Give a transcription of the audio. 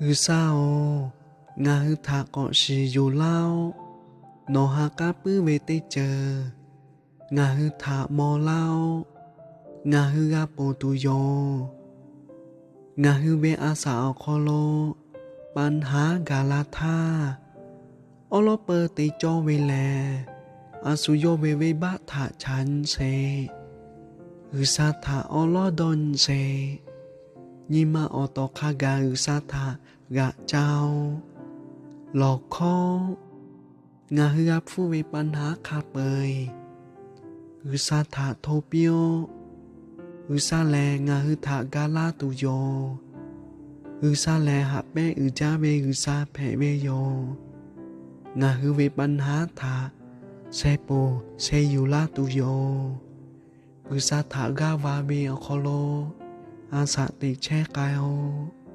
G'uiˬsha-oˬ, ngaˬ hui htaꞈ k'awꞈ shiˍ yuˬ laˇ-oˆ. Nawˬ ha k'aˉ puiˉ ve teˇ ceuˬ ngaˬ hui htaꞈ maw laˇ-oˆ. Ngaˬ hui g'a ponˬ tuˬ yoˬ. Ngaˬ hui ve a shaꞈ awˬ hk'aw lo ปัญหา gaˬ la htaˇ, awˉ lawˉ peu te cawˇ ve lehˬ, a shu yawˇ ve venˇbaˆ htaꞈ chaꞈ nyi sheˍ. G'uiˬsha htaꞈ awˉ lawˉ dawˇ nyi sheˍ. Nyi ma awˬ tawˍ hk'a gaˬ G'uiˬsha htaꞈ g'aꞈ ca-oˆ. Lawˬ hkawˇ, ngaˬ hui g'a hpfuhˇ ve ปัญหา hk'a peu-eˬ G'uiˬsha htaꞈ hto piˇ-oˆ. G'uiˬsha lehˬ ngaˬ hui htaꞈ ga laˇ tuˬ yoˬ. G'uiˬsha lehˬ haꞈ pehnˇ uiˍ jaˇ ve G'uiˬsha hpehꞈ ve yoˬ. Ngaˬ hui ve ปัญหา htaꞈ sheh ponˬ sheh yuˬ laˇ tuˬ yoˬ. G'uiˬsha htaꞈ g'aˇ va ve awˬ hk'aw lo a shaꞈ teꞈ chehˇ k'ai-oˆ.